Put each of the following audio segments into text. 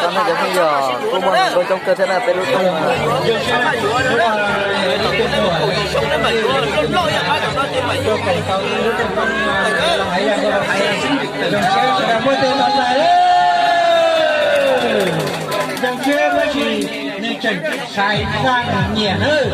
Tau nej cov phooj ywg, kuj muaj hluas nkauj coob kawg thiab na, peb lub rooj. Zoo siab tab sis nws tseem sai zaj nyiam nawb.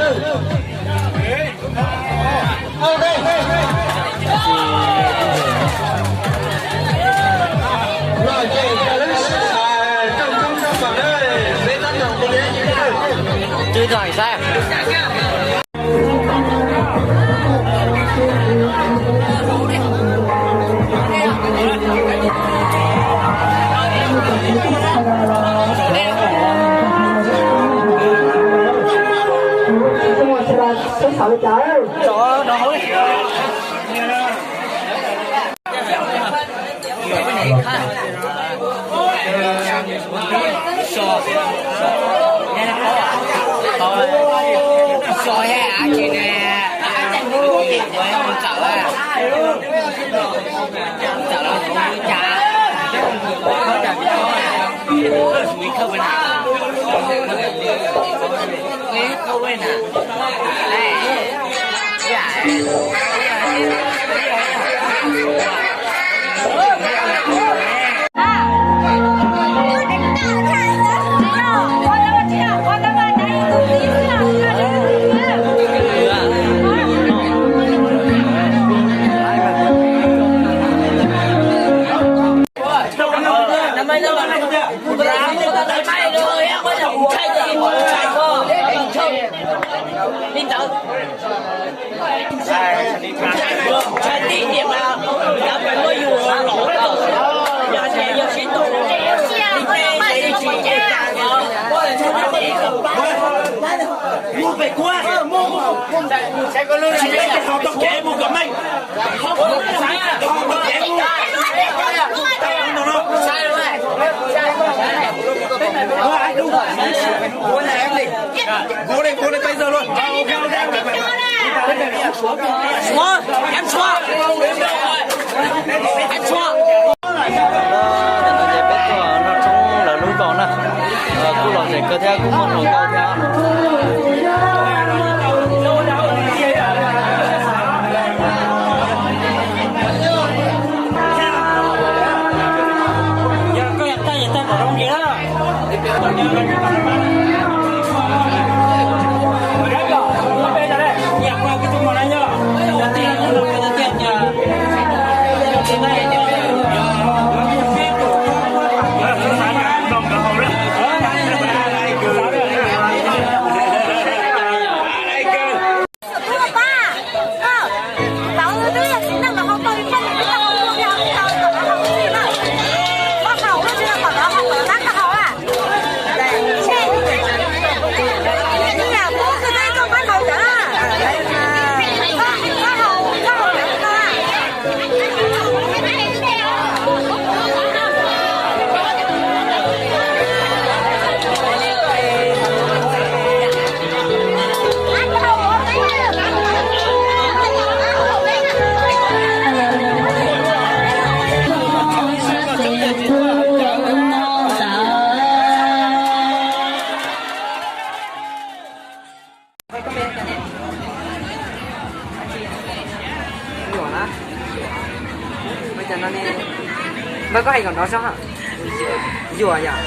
Los ces cov lub rooj coob tshaj plaws na, peb tab tom mus li ib chim. Peb tuaj noj tshoob lawv lub zos na, kuj lom zem kawg thiab, kuj muaj hluas nkauj thiab. Yuam na. Ua cas no ne? Npawg, koj hais kom nrov zog. Yuam yom.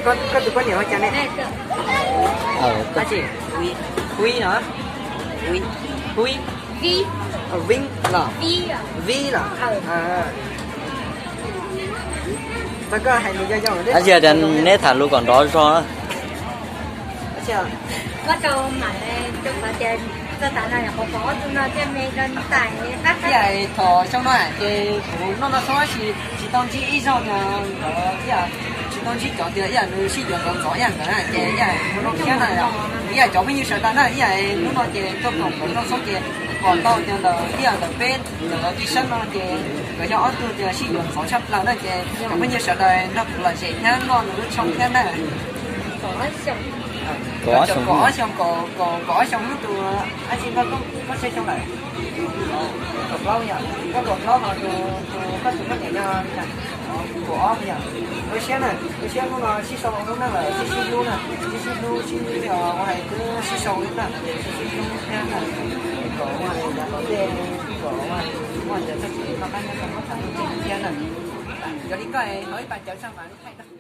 Koj tus poj niam hu cas ne? Tab sis Huib no. Huib. Vib los? Vib los? Tab sis tias neb tham lus kom nrov zog na. Ib yam thaum xyoo no ces kuv noj noj xob tab sis tsis tau ntsib ib zaug no, ib yam tsis tau ntsib cov tias ib yam nws sib yuav ntxov ntxov ib yam ntawd na ces ib yam kuv zoo siab na yom. Ib yam cov phooj ywg sawv daws na, ib yam hnub no ces tuaj koom nkawd noj xob ces pom tau tias ntawm ib yam ntawm peb ntawm lawv ib sab no ces nkawd yog ob tug tias sib yuav ntxov tshaj plaws na ces cov phooj ywg sawv daws nrog kuv lom zem thiab noj nws lub tshoob thiab na. Kaum ob xyoo, kaum ob xyoo hnub tus, ab tsi, koj, koj tshaj xyoo lawm? Kaum plaub yom, koj kaum plaub mas tus, tus, koj tus poj niam yog kaum ob yom. Ua siab na, ua siab hnub no sib sau lub neej lawm, sib sib hlub na, sib sib hlub, sib, ua hais twb sib sau lub neej, sib sib hlub thiab na. Kom ua hais yav tom ntej, kom ua hais muaj cov txoj kev noj qab nyob zoo, muab txais lub tseem thiab na. Yog li koj ho ib pas cawv tshaj mas lub thaij